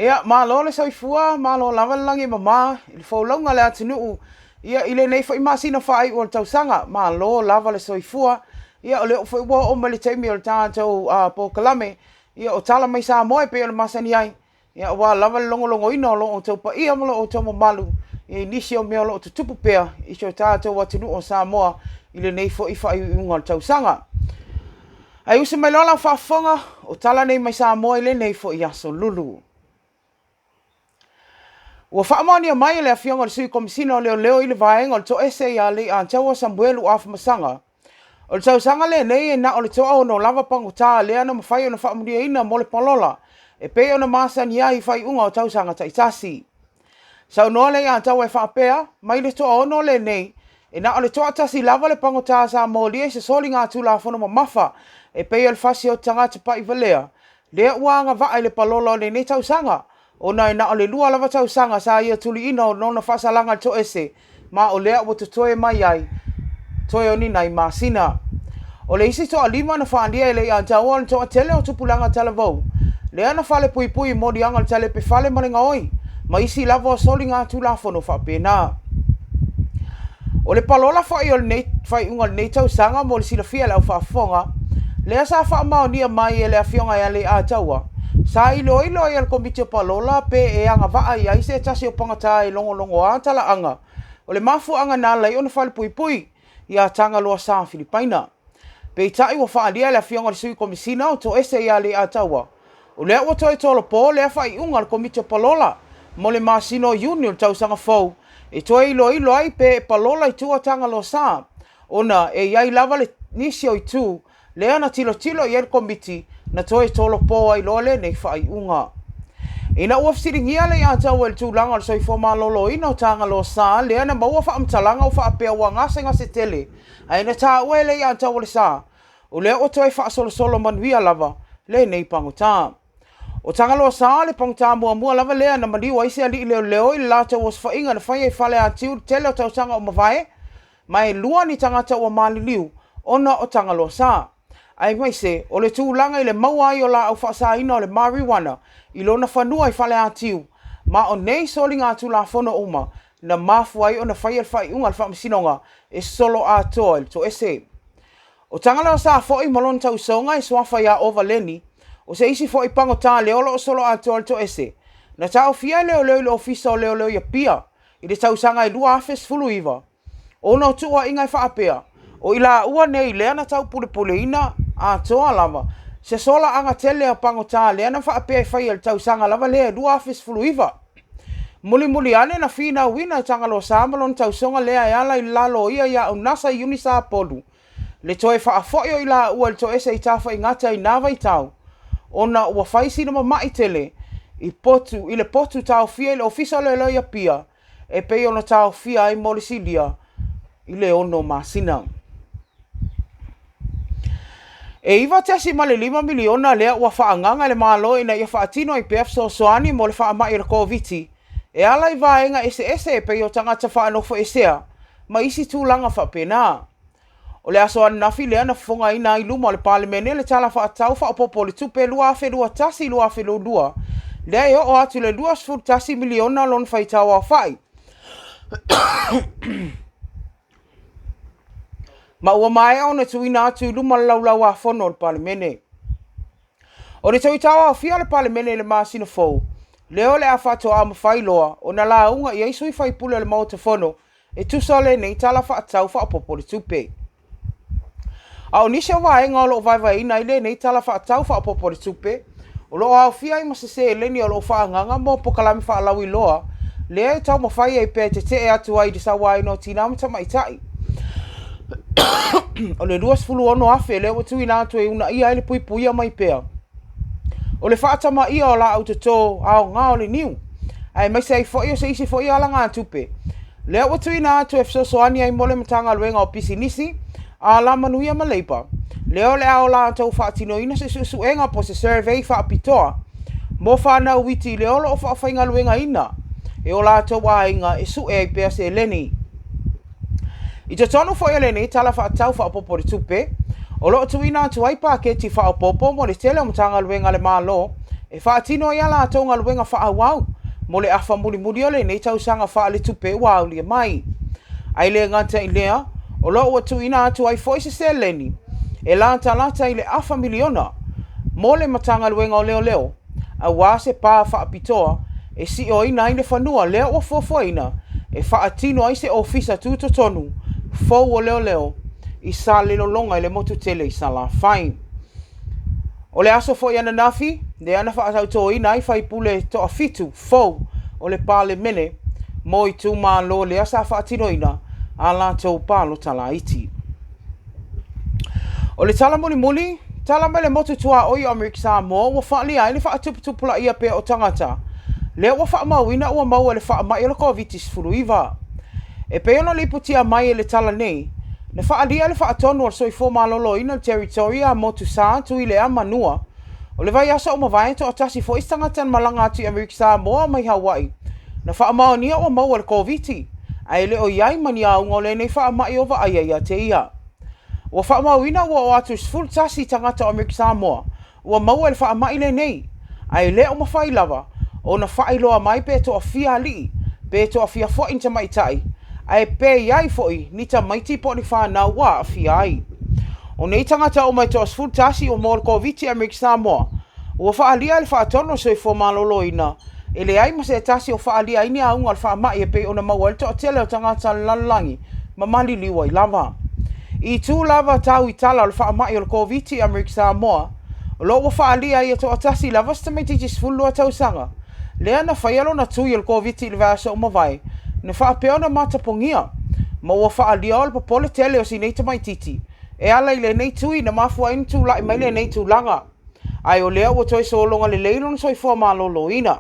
Ia, malo le soifua, malo lava le lagi e mama i le folauga a le atunuu, ia, i lenei foi masina faaiu o le tausaga. Malo lava le soifua. Ia, o lea foi ua oo mai le taimi o le tatou polokalame, ia, o Tala Mai Samoa e pei ona masani ai, ia, aua lava le logologoina o lo outou paia ma lo outou mamalu i nisi o mea o lo o tutupu pea i si o tatou atunuu o Samoa i lenei foi faaiuiuga o le tausaga. Ae usi mai loa lau faafofoga, o tala nei mai Samoa i lenei foi aso Lulu. Ua faamaonia mai e le Afioga i le Sui Komesina o Leoleo i le Vaega o le Toese ia Leiataua Samuelu Afamasaga, o le tausaga lenei e na o le toaono lava pagota lea na mafai ona faamanuiaina mo le palola e pei ona masani ai i faaiuga o tausaga taitasi. Saunoa Leiataua e faapea, mai le toaono lenei, e na o le toatasi lava le pagota sa molia i se soliga tulafono mamafa e pei o le fasi o tagata pa'ivalea, lea ua agavaa i le palola o lenei tausaga, ona e na o le lua lava tausaga sa ia tuliina o lona faasalaga i le toese, ma o lea ua totoe mai ai toe o ni nai masina. O le isi toalima na faaalia e Leiataua o le toatele o tupulaga talavou, lea na falepuipui i moliaga o le talepe fale ma le gaoi, ma isi lava o soligatulafono faapena. O le palola foi o lenei faaiuga o lenei tausaga mo le silafia e le aufaafofoga, lea sa faamaonia mai e le Afioga ia Leiataua, sa iloilo ai e le Komiti o Palola pe e agavaa i ai se tasi o pagota e logologoa talaaga o le mafuaaga na ala ai ona falepuipui ia Tagaloa Sa Filipaina. Peitai ua faaalia e le Afioga i le Sui Komesina o Toese ia Leiataua, o lea ua toe tolopo lea faaiuga a le Komiti o Palola mo le masina o Iuni o le tausaga fou e toe iloilo ai pe e palola i tua Tagaloa Sa ona e i ai lava le nisi o itu lea na tilotilo i ai le Komiti na toe tolopo ai loa lenei faaiuga. Ina ua fesiligia Leiataua i le tulaga o le soifua maloloina o Tagaloa Sa lea na maua faamatalaga ua faapea ua gasegase tele ae na taua e Leiataua le sa, o lea ua toe faasolosolo manuia lava lenei pagota. O Tagaloa Sa le pagota muamua lava lea na maliu ai se alii leoleo i le latou osofaiga na faia i Faleatiu i le tele o tausaga ua mavae, ma e lua ni tagata ua maliliu ona o Tagaloa Sa, aemaise o le tulaga i le maua ai o laau faasaina o le marijuana i lona fanua i Faleatiu, ma o nei soligatulafono uma na mafua ai ona faia le faaiuga a le Faamasinoga e solo atoa i le toese. O Tagaloa Sa foi ma lona tausoga e suafa ia Ova Leni, o se isi foi pagota lea o lo o solo atoa i le toese, na taofia e leoleo i le Ofisa o Leoleo i Apia i le tausaga e 2019, ona o tuuaiga e faapea, o i laua nei lea na taupulepuleina atoa lava se solaaga tele o pagota lea na faapea e faia i le tausaga lava lea e 2019. Mulimuli ane na finauina e Tagaloa Sa ma lona tausoga lea e ala i le la loia ia Aunasa Iuni Sapolu le toe faafoi o i laua i le toese i Tafaigata i na vaitau ona ua fai sina mama'i tele i potu i le potu taofia i le Ofisa o Leoleo i Apia e pei ona taofia ai mo le silia i le ono masina. E $9.5 miliona lea ua faaagaga e le Malo ina ia faatino ai pea fesoasoani mo le faamai o le Koviti e ala i vaega eseese e pei o tagata faanofoesea ma isi tulaga faapena. O le aso ananafi lea na fofogaina ai i luma o le Palemene le Tala Faatatau Faaopoopo o le Tupe 2021/2022, lea e oo atu i le $21 miliona lona faitau aofai. Ma ua maea ona tuuina atu i luma o le Laulau-a-Fono o le Palemene. O le toe tauaofia o le Palemene i le masina fou, lea o le a faatoa mafai loa ona lauga i ai sui faipule o le Maota Fono e tusa o lenei Tala Faatatau Faaopoopo o le Tupe. A o nisi o vaega o lo o vaevaeina ai lenei Tala Faatatau Faaopoopo o le Tupe, o lo o aofia ai ma se seleni o lo o faaagaga mo polokalame faalauiloa lea e taumafai ai pea e tetee atu ai i le sauaina o tinā ma tamaitai. O le $26,000 lea ua tuuina atu e uunaia ai le puipuia mai pea o le faatamaia o laau toto aoga o le niu, aemaise ai foi o se isi foi alagatupe lea ua tuuina atu e fesoasoani ai mo le Matagaluega o Pisinisi, Alamanuia ma Leipa, lea o le a o latou faatinoina se suesuega po o se survey faapitoa mo fanau iti lea o lo o faafaigaluegaina e o latou aiga e sue ai pea seleni. I totonu foi o lenei Tala Faatatau Faaopoopo o le Tupe, o lo o tuuina atu ai paketi faaopoopo mo le tele o Matagaluega a le Malo e faatino ai a latou galuega faaauau mo le afa mulimuli o lenei tausaga faaletupe ua aulia mai. Ae le gata i lea, o lo o ua tuuina atu ai foi se seleni e latalata i le afa miliona mo le Matagaluega o Leoleo aua se pa faapitoa e sioina ai le fanua lea ua fuafuaina e faatino ai se ofisa tutotonu fou o leoleo i Salelologa i le motu tele i Salafai. O le aso foi ananafi, lea na faatautoina ai faipule toafitu fou o le Palemene mo itumalo lea sa faatinoina a latou palota laiti. O le tala mulimuli, tala mai le motu tuaoi o Amerika Samoa ua faaalia ai le faatuputupulaia pea o tagata lea ua faamauina ua maua i le faamai o le Koviti-19. E pei ona lipotia mai e le tala nei, na faaalia e le Faatonu o le Soifua Maloloina i le Territory a Motusa Tuile'a Manua o le vaiaso ua mavae, toatasi foi se tagata na malaga atu i Amerika Samoa mai Hawaii na faamaonia ua maua i le Koviti, ae le o i ai ma ni auga o lenei faamai o vaaia ia te ia. Ua faamauina ua oo atu i le 11 tagata o Amerika Samoa ua maua i le faamai lenei, ae le o mafai lava ona faailoa mai pe toafia alii, pe toafia foi ni tamaitai, ae pe i ai foi ni tamaiti po o ni fanau ua aafia ai. O nei tagata uma e toa 11 ua maua i le Koviti i Amerika Samoa, ua faaalia e le Faatonu o le Soifua Maloloina e leai ma se tasi o faaalia ai ni auga o le faamai e pei ona maua ai le toatele o tagata o le lalolagi ma maliliu ai lava. I itu lava tau i tala o le faamai o le Koviti i Amerika Samoa, o lo o ua faaalia ai e toatasi lava se tamaitiiti 12 tausaga lea na faia lona tui o le Koviti i le vaiaso ua mavae, na faapea ona matapogia, ma ua faaalia o le popole tele o si nei tamaitiiti e ala i lenei tui na mafua ai ona tulai mai lenei tulaga. Ae o lea ua toe sologa lelei lona soifua maloloina.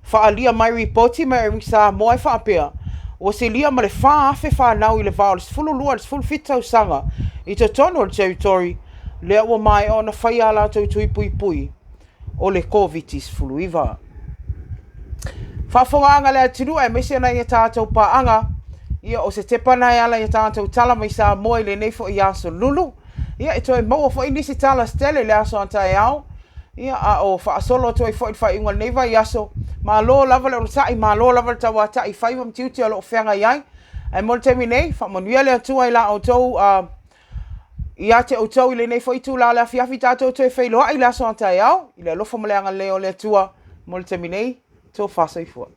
Faaalia mai ripoti mai Amerika Samoa e faapea, ua silia ma le 4,000 fanau i le va o le 12 i le 17 tausaga i totonu o le territory lea ua maea ona faia a latou tui puipui o le Koviti-19. Faafofogaaga a le atunuu aemaise nai a tatou paaga, ia o se tepa na e ala i a tatou tala mai Samoa i lenei foi aso Lulu. Ia e toe maua foi nisi tala se tele i le aso a taeao, ia a o faasolo atu ai foi i le faaiuga o lenei vaiaso. Malo lava le onosai, malo lava le tauatai i faiva ma tiute o lo o feagai ai. Ae mo le taimi nei, faamanuia le Atua i la outou uh, ia te outou i lenei foi itula o le afiafi tatou toe feiloai i le aso a taeao i le alofa ma le agalelei o le Atua. Mo le taimi nei, tofa soifua.